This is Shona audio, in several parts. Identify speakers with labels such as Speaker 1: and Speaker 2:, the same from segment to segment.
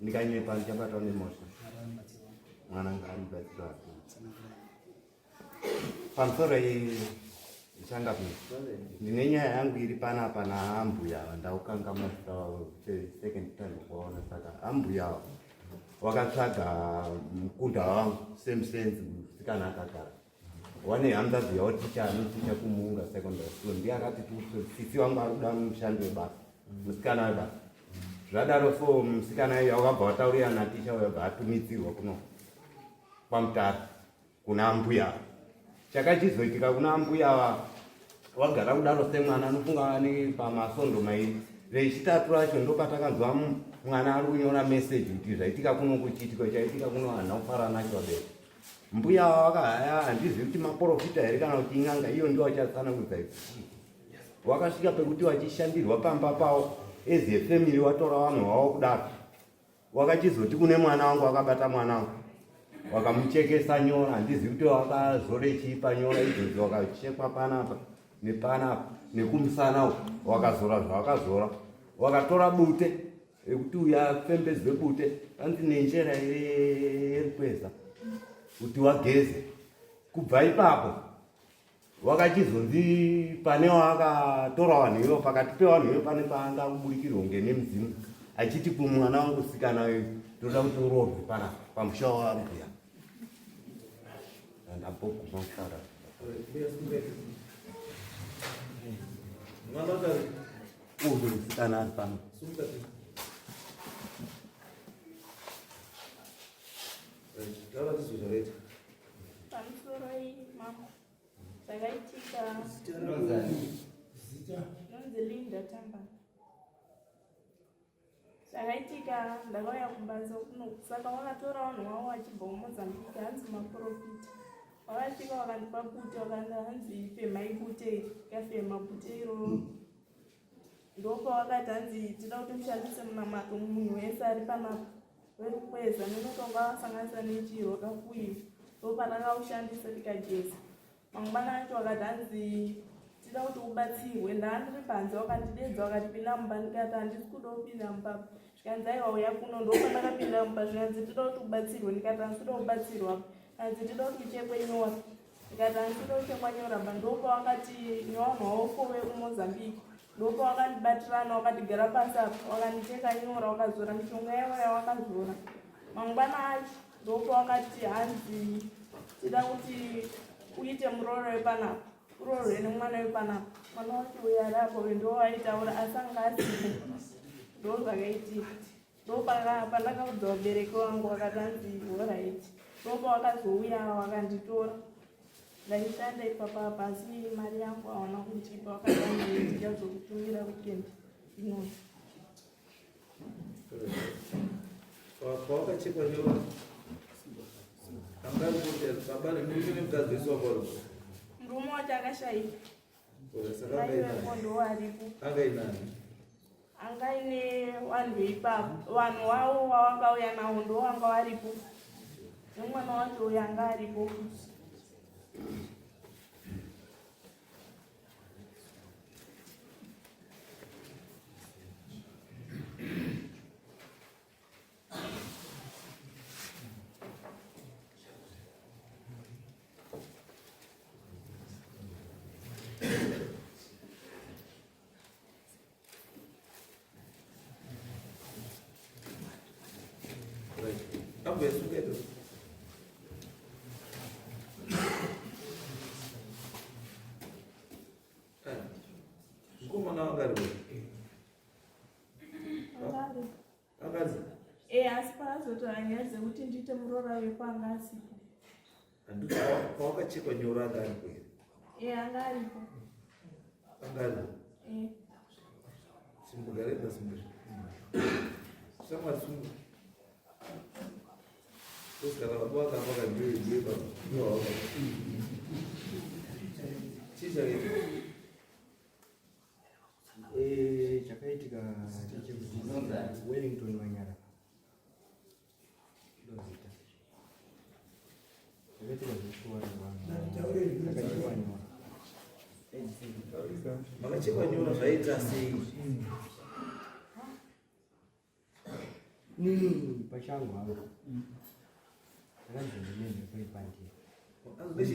Speaker 1: Ndikanyepa ndichabatwa nemhosva. Mwana ngaaribatsirwa. Pamusoro ichangamire ndine nyaya yangu iri panapa naambuya ndaukanga mazita wavo second time kuvaona saka ambuya wakatsvaga mukunda wangu same sense musikana akagara wane hanzvadzi yavo ticha anoticha kumuunga secondary school ndiye akati sisi wangu ari kuda mushandi webasa musikana webasa zvadaro so musikana iyo wakabva wataurira naticha uyo bva atumidzirwa kuno kwamutare kuna ambuya chakachizoitika kuna ambuya wagara kudaro semwana anofunga ane pamasondo mairi rechitatu racho ndopatakanzwa mwana ari kunyora meseji kuti zvaitika kuno kuchiitiko chaitika kuno handina kufara nacho vabereki mbuya wakahaya handizivi kuti maporofita here kana kuti in'anga iyo ndiwo achatsanangudza izvi wakasvika pekuti wachishandirwa pamba pawo as a family watora vanhu vavo kudaro wakachizoti kune mwana wangu wakabata mwana wangu wakamuchekesa nyora handizivi kuti wakazore chii panyora idzodzo wakachekwa panapa nepanapa nekumusana uku wakazora zvawakazora wakatora bute rekuti uyo afembedzwe bute panzi nenjera yerukweza kuti wageze kubva ipapo wakachizonzi pane waakatora vanhu ivo pakati pevanhu ivo pane paanga kuburikirwa kunge nemudzimu achiti kumwana wangu sikana uyu ndoda kuti uroorwe pana pamusha wambuya ndamboguma kutaura uyu musikana ari pano.
Speaker 2: Pamusoroi mambo zvakaitika nonzi Linda Tamba zvakaitika ndakauya kumbanza kuno saka wakatora vanhu wavo vachibva kumozambique hanzi maprofita wakasvika wakandipa bute wakanda hanzi femai bute iri ndikafema bute iroro ndopawakati hanzi tinoda kuti mushandise munamato munhu wese ari panapa werukweza nenotonga wasanganisa nechiro wakafuyiwa ndopatakaushandisa tikageza mangwana acho wakati hanzi tida kuti ubatsirwe ndaandiri panze wakandidedza wakati pinda mumba ndikati handisi kuda kupinda mumba zvikanzi aiwa uya kuno ndopandakapinda mumba zvikanzi tida kuti ubatsirwe ndikati handisi kuda kubatsirwa hanzi tida kuti uchekwe nyora ndikati handisi kuda kuchekwa nyora ba ndopawakati nevanhu vavo vekumozambique ndopawakandibatirana wakatigara pasi apa wakandicheka nyora wakazora mishonga yavo yawakazora mangwana acho ndopawakati hanzi tida kuti uite muroora wepanapa uroorwe nemwana wepanapa mwana wacho uyo ari apo ndowaitaura asi anga asipo ndozvakaitika ndopandakaudza vabereki vangu vakati hanzi horaiti ndopawakazouya wakanditora ndaishanda ipapa apa asi mari yangu hawana kundipa vakati hanzi ndichazokutumira weekend inoi
Speaker 3: pawakachekwa nyora
Speaker 2: murume wacho akashaika Vaivepo ndowaripo. Anga ine vanhu veipapo vanhu wavo wawakauya nawo ndowanga waripo nemwana wacho uyo anga aripo futi.
Speaker 3: Mukomana wanga ari Akadzi?
Speaker 2: Eh, asi paazotaura nyaya dzekuti ndiite muroora wepo anga asipo.
Speaker 3: Handiti pawakachekwa nyora anga aripo here?
Speaker 2: Eh, anga aripo.
Speaker 3: Anga aripo?
Speaker 2: Eh.
Speaker 3: Simbugare pasimbu. Shamwari sungu. Kana baba vakafa kandiwe ndiwe baba. Ndiwe waka. Chii chakaitika?
Speaker 4: Eh, chakaitika ndechekuti Wellington Manyara ndozita chakaitika zveshuwa akachekwa nyora
Speaker 3: makachekwa nyora zvaita sei
Speaker 4: Inini pachangu hangu ndakanzi ndine mhepo yepandiri.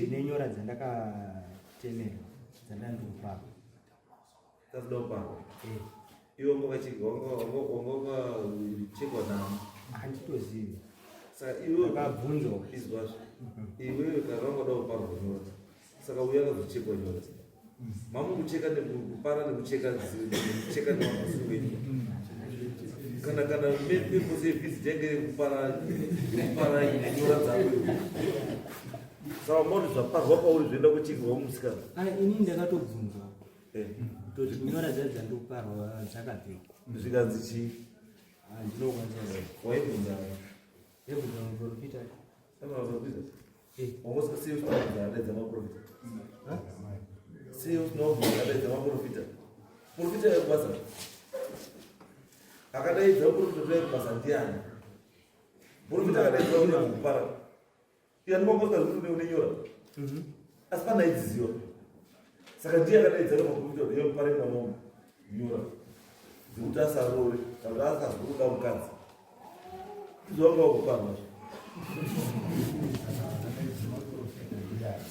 Speaker 4: Ndine nyora dzandakatemerwa dzandandopaka.
Speaker 3: Dzandinoda kupakwa? Eh. Iwe wanga wakachekwa nani?
Speaker 4: Handitozivi.
Speaker 3: Saka iwe
Speaker 4: ndakabvunzwa.
Speaker 3: Izwazvo. Iwewe kana wanga wada kuparwa nyora. Saka uya akazochekwa nyora. Mamu kucheka nekupara nekucheka nekucheka nevanhu kana kana purpose yevisit yange yekupara yekupara nyora dzako saka mauri zvaparwa pauri zvoenda kuchekerwa musikana.
Speaker 4: Ah, ini ndakatobvunzwa eh. kutoti nyora dzacho dzandikuparwa dzakabvei
Speaker 3: zvikanzi chii?
Speaker 4: Ah, ndinokwanisa
Speaker 3: waibvunza
Speaker 4: Ndebvunza muprofita.
Speaker 3: Maprofita? Eh. Wangosika sei usina kubvunza adaidza maprofita? Sei usina kubvunza adaidza maprofita? Profita yekubasa. Akadaidza muprofita yekubasa ndiani? Profita akadaidza une kupara. Iya ndimangosika zvekuti une nyora. Mhm. Asi pana aidziziwa. Saka ndiye akadaidza maprofita kuti yekupara mwana wangu nyora. Dzekuti asarore, kana kuti asazwe kuda mukadzi.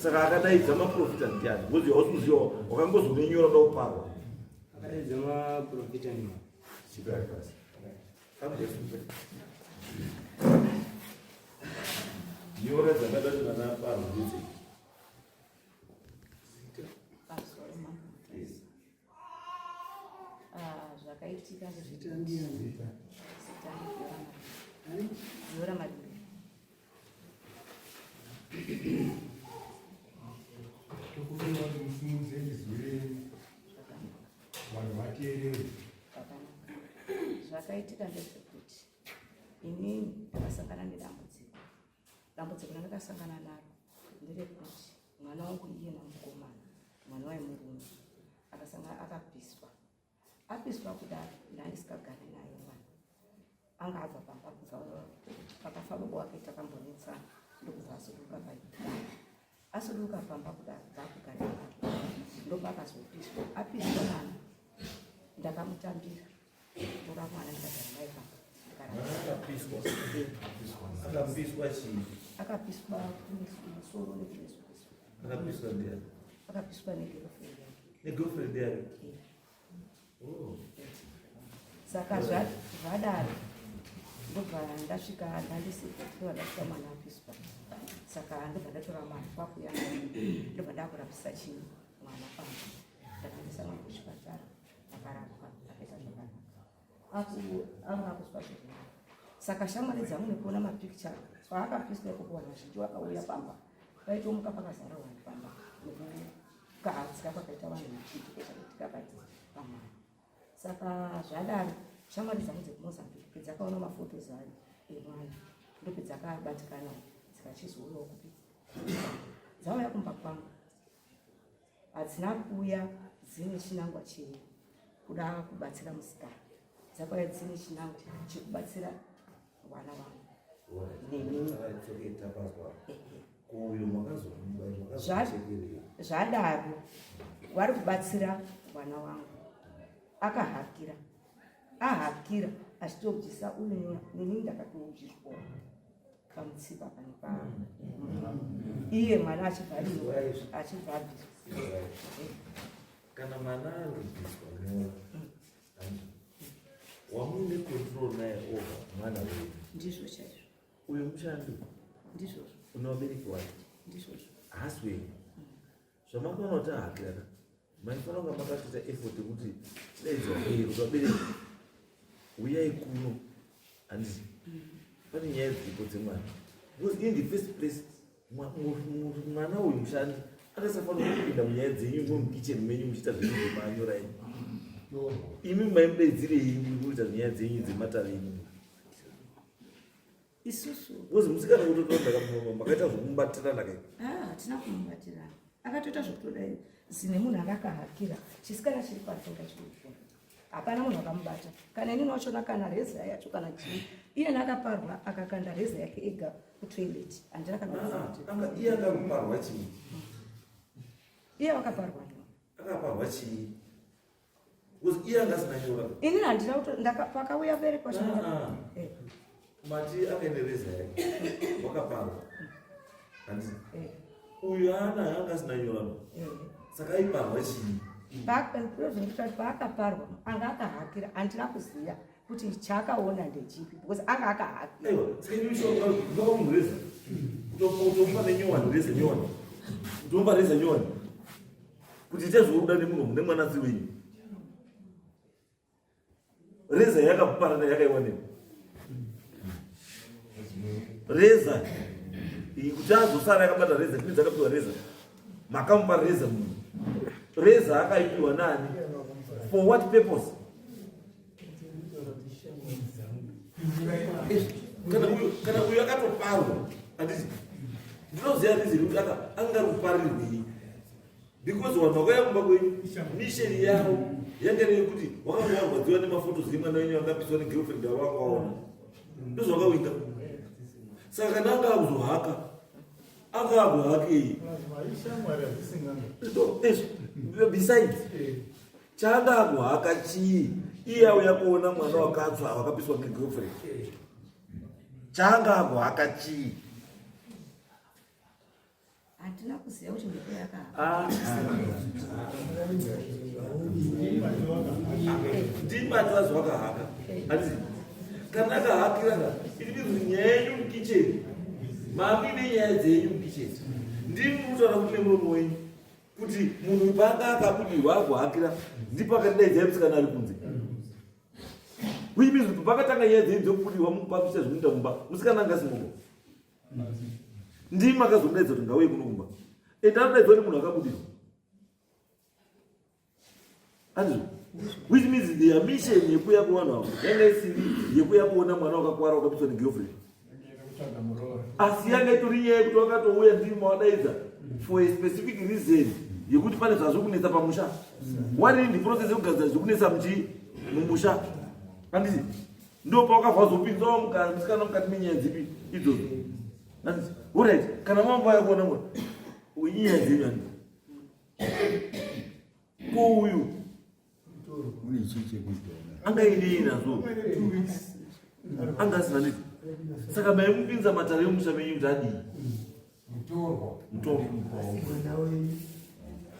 Speaker 3: Saka akadaidza maprofita ndiani? Ngozi hausi kuziva wakangozonenyora da kuparwa.
Speaker 4: Akadaidza maprofita ndi
Speaker 3: Nyora dzakada kuti vana parwa ndidze.
Speaker 5: Ah, zvakaitika zora maduri
Speaker 6: tokumbira kuti musimudze izwi renyu vanhu vateerere.
Speaker 5: Zvakaitika ndezvekuti inini ndakasangana nedambudziko. Dambudziko randakasangana naro nderekuti mwana wangu iye namukomana mwana waimurume akasangana akapiswa apiswa kudaro ndandisikagari naye mwana anga abva pamba kubva pakafa baba wake takambonetsana ndokubva asuduka paipaa asuduka pamba kudaro bva akugara ndopaakazopiswa apiswa mwana ndakamutambira tora mwana ndikagara naye pamba.
Speaker 3: Akapiswa akapiswa chii?
Speaker 5: Akapiswa kumusoro nekumeso.
Speaker 3: Akapiswa ndiani?
Speaker 5: Akapiswa negirlfriend yake.
Speaker 3: Negirlfriend yake? Oh.
Speaker 5: Saka zvadaro ndobva ndasvika ndandisipo ndasvika mwana apiswa saka ndobva ndatora mwana kwakuya ndobva ndakurapisa chii mwana pamba ndakaendesa mwana kuchipatara akarapwa akaita zvakanaka anga akuswa zvakanaka saka shamwari dzangu nekuona mapicture paakapiswa ikoko vanhu vazhinji vakauya pamba paitomuka pakazara vanhu pamba nekukaadzika kwakaita vanhu chiitiko chakaitika pai pamwana saka zvadaro shamwari dzangu dzekuMozambique pedzakaona mafotos ayo emwana ndopedzakabatikana dzikachizouyawo kupi dzauya kumba kwangu hadzina kuuya dzine chinangwa chei kuda kubatsira musikana dzakauya dzine chinangwa chekubatsira vana vangu nenini. Zvadaro vari kubatsira mwana wangu akahakira ahakira achitobvisa uyu nyora neni ndakatoubviswawo pamutsipa pane pa iye mwana achibva achibva abviswa.
Speaker 3: Kana mwana arubviswa nyora wamune control naye over mwana wenyu.
Speaker 5: Ndizvo chaizvo.
Speaker 3: Uyu mushandi
Speaker 5: ndizvozvo.
Speaker 3: Une vabereki wake.
Speaker 5: Ndizvozvo.
Speaker 3: Haasi wenyu. Zvamakaona kuti ahakirana maifanira kunga makatoita effort yekuti tidaidzwa uye kuti vabereki uyai kuno handiti pane nyaya dziripo dzemwana because in the first place mwana uyu mushandi akasafanira kupinda munyaya dzenyu mwe mukitchen menyu muchiita zvenyu zvemanyora enyu imi maimudaidzirei kuita nyaya dzenyu dzematare enyu
Speaker 5: isusu
Speaker 3: because musikana kutotonda makaita zvokumubatirana kai.
Speaker 5: Ah, hatina kumubatirana akatoita zvekutodai zine munhu akakahakira chisikana chiri patonga chikufuna hapana munhu akamubata kana inini wachona kana reza yacho kana chii iyena akaparwa akakanda reza yake ega kutoilet handina kana
Speaker 3: Ah, iye akaparwa chii?
Speaker 5: Iye akaparwa
Speaker 3: Akaparwa chii? Because iye anga asina nyora.
Speaker 5: Inini handina kuto pakauya berekwa.
Speaker 3: Ah, ah. Mati akaine reza yake wakaparwa handiti
Speaker 5: Eh.
Speaker 3: uyu ana anga asina nyorano
Speaker 5: Eh.
Speaker 3: saka aiparwa chii?
Speaker 5: Kuti paakaparwa anga akahakira, handina kuziva kuti chaakaona ndechipi because anga akahakira.
Speaker 3: Aiwa, saka ini mishonga ndinopa munhu reza, kutomupa nenyowani, reza nyowani, kutomupa reza nyowani kuti ite zvokuda nemunhu nemwana asi wenyu. Reza yakaparana yakaiwanei reza iyi kuti azosara yakabata reza? Chine dzakapiwa reza, makamupa reza munhu, reza akaipiwa nani, for what purpose? Kana uyu akatoparwa, handiti ndinoziva reason kuti anga kuparirwei, because vanhu vakauya kumba kwenyu, mission yavo yanga iri yekuti wakanga warwadziwa nemaphotos emwana wenyu angapiswa negirlfriend yavo vanga vaona, ndozvakawinga. Saka kana anga akuzohaka, anga akuhakei? Besides, chaanga akuhaka chii? Iye auya kuona mwana wakatsva wakapiswa negirlfriend, chaanga akuhaka chii?
Speaker 5: Handina kuziva kuti mhepo yakahaka.
Speaker 3: Ah. Ndimati vazi wakahaka, handiti? Kana akahakira, it means nyaya yenyu mukicheni, mamuine nyaya dzenyu mukicheni. Ndimi mutaura kuti nemuromo wenyu kuti munhu panga akabudirwa agohakira, ndipo akatidaidzai musikana ari kunze, which means kuti pakatanga nyaya dzenyu dzekubudirwa mupakuita zvinoita mumba, musikana anga asimuko. Ndimi akazomudaidza kuti ngauye kuno kumba, ende anodaidzwa kuti munhu akabudirwa, andizvo? Which means their mission yekuya kuvanhu avo yanga isiri yekuya kuona mwana wakakwara wakapiswa negirlfriend, asi yanga itori nyaya yekuti wakatouya, ndimi mawadaidza for a specific reason yekuti pane zvazvo kunetsa pamusha. Wari in the process yekugadzira zvekunetsa muchi mumusha, anditi? Ndo pawakabva wazopinzawo musikana mukati menyaya dzipi idzodzo, anditi? Alright, kana mamba yakuona mwana inyaya dzenyu, anditi? Ko uyu
Speaker 6: Une chii chekuita?
Speaker 3: Angainei nazvo? Anga asina neti. Saka maimupinza matare emusha menyu kuti adii?
Speaker 6: Mutorwa.
Speaker 3: Mutorwa.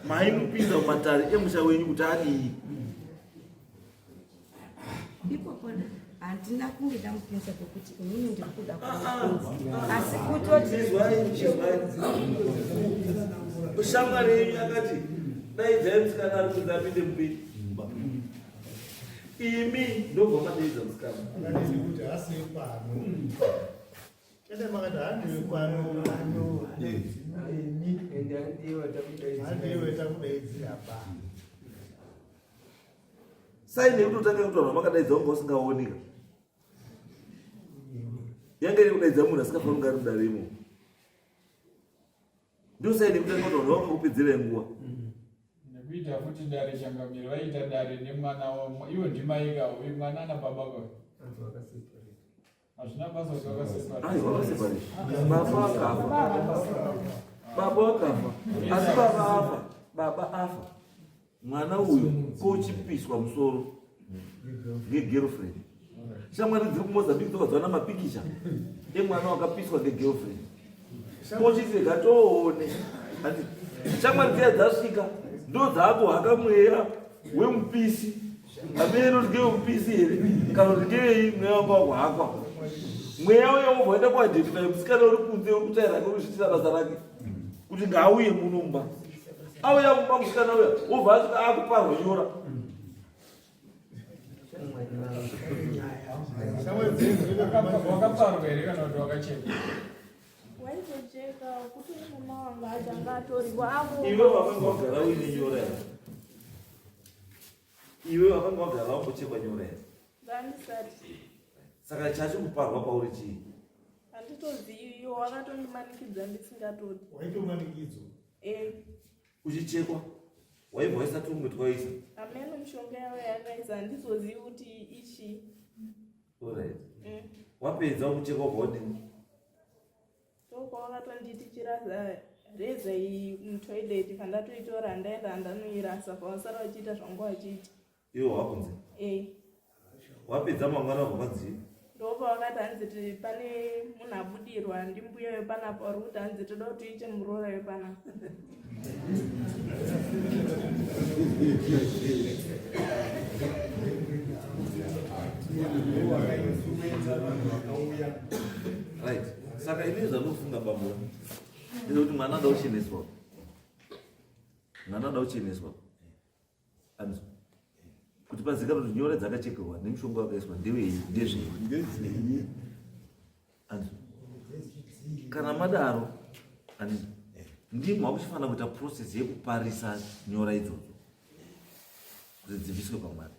Speaker 3: Maimupinza mumatare emusha wenyu kuti adii?
Speaker 5: Ipopo handina kunge ndamupinza kwekuti inini ndiri kuda kumupinza, asi kutoti
Speaker 3: Izwai, izwai. Shamwari yenyu yakati daidzai musikana ari kunze apinde mupi mumba, imi ndobva madaidza musikana.
Speaker 7: Akadini kuti hasi pano chete, makati handiwe pano imi.
Speaker 4: Ende handiwe takudaidzira.
Speaker 7: Handiwe takudaidzira pa.
Speaker 3: Saini yekutotanga kuti vanhu vamakadaidza wanga usingaoneka yanga iri kudaidza munhu asingafaniri kunge ari mudare imomo. Ndo saini yekutanga kuti vanhu vanga nguva.
Speaker 8: Nekuita futi dare, changamiro, vaita dare nemwana ivo ndimaika uyu mwana ana baba kwa hazvina basa kuti vakaseparate.
Speaker 3: Aiwa, vakaseparate. Baba akafa, baba akafa, asi baba afa, baba afa, mwana uyu kochipiswa musoro ngegirlfriend. Shamwari dziri kuMozambique dzokadzaona mapikicha emwana wakapiswa ngegirlfriend, kochiti rega toone. Handiti shamwari dziya dzasvika, ndo dzaakuhaka mweya wemupisi? Hameno kuti ngewemupisi here kana kuti ngewei. Mweya wanga wakuhakwa, mweya uya wobva waenda kuidentify musikana uri kunze, uri kutsvaira rake, uri kuzviitira basa rake, kuti ngaauye muno mumba. Auya mumba musikana uya, wobva asvika akuparwa nyora.
Speaker 8: Wakaparwa here kana kuti wakacheka?
Speaker 2: Waitocheka kuti mama wanga achanga atoriko avo.
Speaker 3: Iwe wakanga wagara uine nyora here? Iwe wakanga wagara wambochekwa nyora here?
Speaker 2: Ndandisati.
Speaker 3: Saka chacho kuparwa pauri chii?
Speaker 2: Handitozivi, iwo wakatondimanikidza ndisingatodi.
Speaker 7: Waitomanikidzwa?
Speaker 2: E.
Speaker 3: Uchichekwa waibva waisa tumwe twaisa?
Speaker 2: Ameno mishonga yavo yakaisa, handizozivi kuti ichi.
Speaker 3: Alright. Wapedza kuchekwa wabva wadini?
Speaker 2: Toko wakatonditi chirasa reza iyi mutoilet, pandatoitora handaenda handanoirasa, pavasara vachiita zvangu vachiita.
Speaker 3: Iwe wakunze?
Speaker 2: E.
Speaker 3: Wapedza mangwana wabva kwadzii?
Speaker 2: Ndopa vakati hanzi ti pane munhu abudirwa ndimbuya wepanapa vari kuti hanzi toda kuti uite muroora wepanapa.
Speaker 3: Right. Saka ini zvanofunga bambo ndezvekuti mwana anoda kucheneswa. Mwana anoda kucheneswa. Anzwa. Kuti pazikanwe kuti nyora dzakachekerwa nemishonga wakaiswa ndewei ndezvei.
Speaker 6: Ndezvei.
Speaker 3: Anzwa. Kana madaro anzwa. Ndimo hakuchifanira kuita process yekuparisa nyora idzodzo kuti dzibviswe pamwana.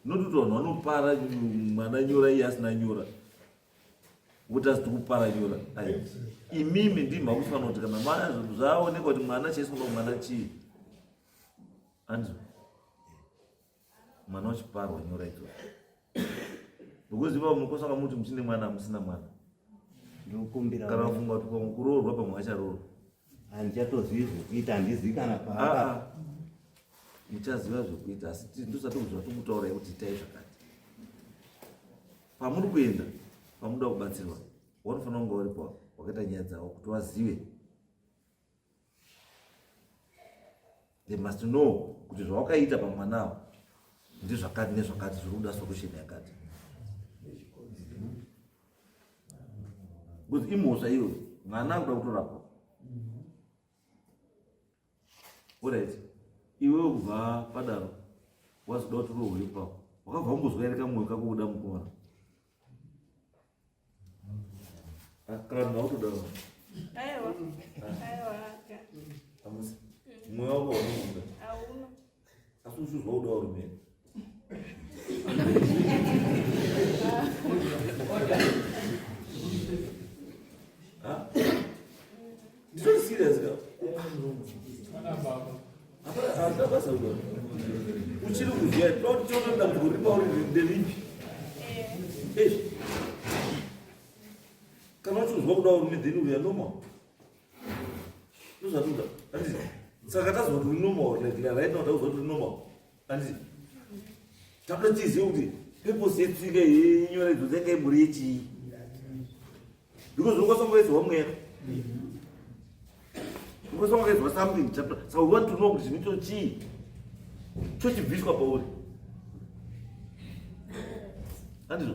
Speaker 3: Not kuti vanhu vanopara mwana nyora iye asina nyora kuti asi tikupara nyora ayi imimi ndimi makufanira kuti kana zvaonekwa kuti mwana chaiswa pamwana chii anzi mwana uchiparwa nyora idzodzo because ipapo mukosanga muti muchine mwana hamusina mwana
Speaker 1: ndokumbira
Speaker 3: kana kufunga kuti pamwe kuroorwa pamwe acharoorwa
Speaker 1: handichatozivi zvekuita handizivi kana
Speaker 3: paaa ah, ah. muchaziva zvekuita asi ndosati kuzva tokutaurai kuti itai zvakati pamuri kuenda pamuda kubatsirwa wanofanira kunge waripo wakaita nyaya dzavo kuti wazive they must know kuti zvawakaita pamwanawo ndizvakati nezvakati zviri kuda solution yakati because imhosva iyoyo mwana akuda kutorapwa orit iwewe kubva padaro wazoda kuti urohwe ipapo wakabva umbozwa here kamwoyo kako kuda mukomana Ah, kana mautodawo
Speaker 2: Aiwa. Aiwa. aka.
Speaker 3: amusi mwoyo wako waunomuda
Speaker 2: Hauna.
Speaker 3: asi uchizwa kuda urume Nditori serious ka.
Speaker 8: Ana baba.
Speaker 3: Hapana basa kuda. Uchiri kuziya toona dambudziko riri pauri nderipi? Eh. Kana uchizwa kuda urume then we are normal. Ndozvatoda. Handiti? Saka tazwa kuti uri normal like right now tazwa kuti uri normal. Handiti? Takuda tizive kuti purpose yetsvika yenyora idzo dzanga imbori yechii? Because unokwanisa kungoedzwa mweya. Unokwanisa kungoedzwa something chapter. So we want to know kuti chinoito chii. Chochibviswa pauri. Handizvo?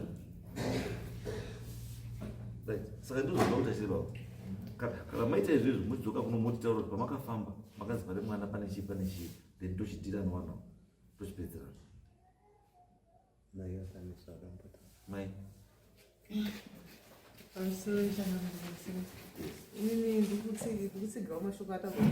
Speaker 3: Right. Saka ndizvo zvinoda kuti baba. Kana maita izvizvi muchidzoka kuno motitaura kuti pamakafamba makanzi pane mwana pane chii pane chii then tochidira newana tochipedzerana. Mai.
Speaker 9: Inini ndikutsigawo mashoko atakuaa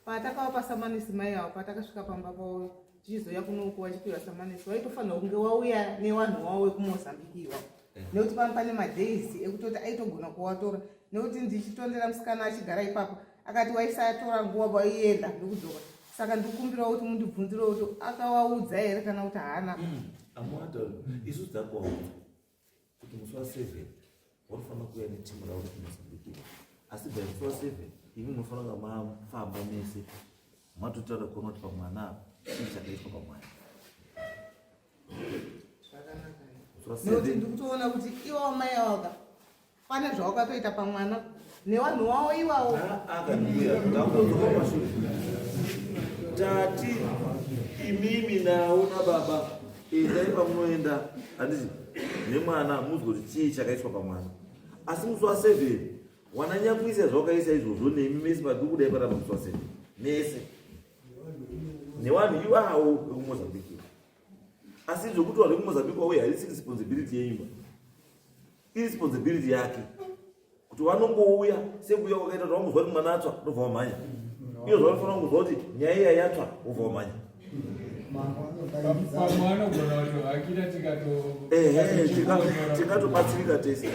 Speaker 9: patakavapa samanisi mai avo patakasvika pamba pavo tichizouya kunoku vachipiwa samanisi vaitofanira kunge wauya newanhu wavo wekumozambique iwawo eh. nekuti pano pane madays ekutoti aitogona kuwatora nekuti ndichitondera musikana achigara ipapo akati waisatora nguva vaienda ndokudzoka saka ndikumbirawo kuti mundibvunzirewo kuti akawaudza here kana kuti haana mm,
Speaker 3: amuatauri isu takuwaudza kuti musi wa seven wanofanira kuuya netimu ravo rekumozambique asi by musi wa seven imi munofanira kunga mafamba mese matotaura kuona kuti pamwana apa chii chakaitwa pamwana
Speaker 9: nekuti ndikutoona kuti iwawo mai awaka pane zvawakatoita pamwana newanhu wawo iwawo
Speaker 3: tati imimi nawo nababa endai pamunoenda handiti nemwana muzwe kuti chii chakaiswa pamwana asi musi wa seven wananyakuisa zvawakaisa izvozvo nemi mese padiri kudai parapa musi wa seven mese newanhu iwawo vekumozambique asi zvekuti vanhu vekumozambique wauya haisi responsibility yenyumba Iresponsibility yake kuti vanongouya sekuuya kwakaita kuti vangozwa kuti mwana atsva ndobva wamhanya iyo zvavanofanira kungozwa kuti nyaya iya yatsva wobva wamhanya
Speaker 8: pamwe anogona kutohakira
Speaker 3: tikatobatsirika tese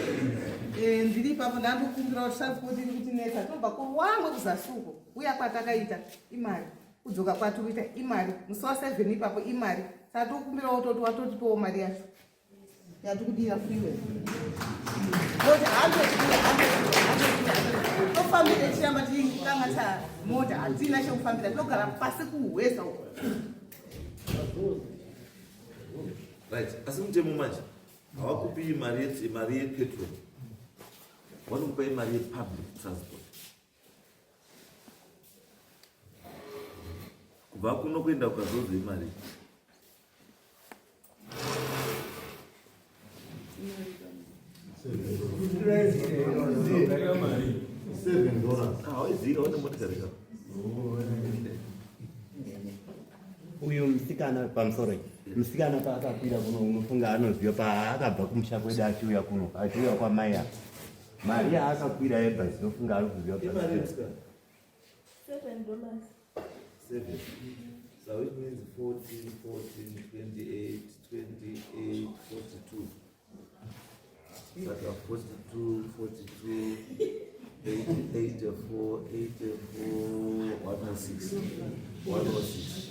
Speaker 9: eh, ndiri ipapo ndandokumbira kuti transport iri kutinetsa tinobva kuwangwe kuzasi uko uya kwatakaita imari kudzoka kwatiri kuita imari musi wa seven ipapo imari saka tokumbirawo toti watotipawo mari yacho yatikudira fuel kuti tofambira tichiramba tichikangatsa mota hatina chekufambira tinogara pasi kuhweza uko
Speaker 3: right asi mutemo manje Havakupi mari mari yepetrol, vanokupai mari yepublic transport kubva kuno kuenda kukazozo. Imari
Speaker 1: $7.
Speaker 3: Hawaiziva une motikari ka.
Speaker 1: Uyu musikana, pamusoro, musikana paakakwira kuno, unofunga anoziva paakabva kumusha kwedu achiuya kuno, achiuya kwamai apa, mari yaakakwira yebhazi, unofunga ari kuziva?
Speaker 3: Imari yemusikana?
Speaker 2: $7.
Speaker 3: Seven. So which means 14, 14, 28, 28, 42. Saka 42, 42, 80, 84, 84, 106. 106.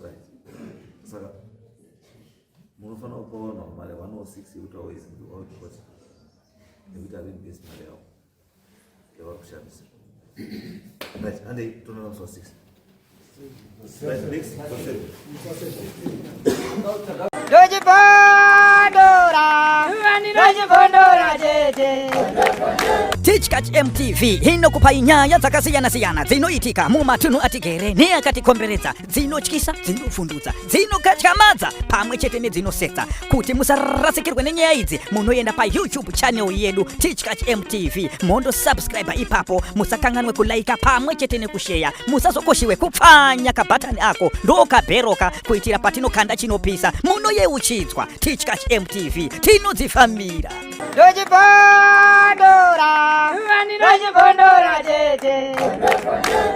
Speaker 3: Right. Saka munofanira kupa vanhu mari 106 yekuti vaweze output nekuti harinvest mari yavo yavari kushandisa. Right, handei tonoona musi wa 6. Right, next, for 7.
Speaker 5: Ndochibondora, ndochibondora tete.
Speaker 10: Tichkach MTV inokupai nyaya dzakasiyana-siyana dzinoitika mumatunhu atigere neakatikomberedza, dzinotyisa, dzinovhundutsa, dzinokatyamadza pamwe chete nedzinosetsa. Kuti musarasikirwe nenyaya idzi, munoenda paYouTube channel yedu Tichkach MTV, mondosubscribe ipapo. Musakanganwe kulaika pamwe chete nekusheya. Musazokoshiwe kupfanya kabhatani ako ndokabheroka, kuitira patinokanda chinopisa munoyeuchidzwa. Tichkach MTV, tinodzifambira.
Speaker 5: Ndochibondora, ndochibondora tete.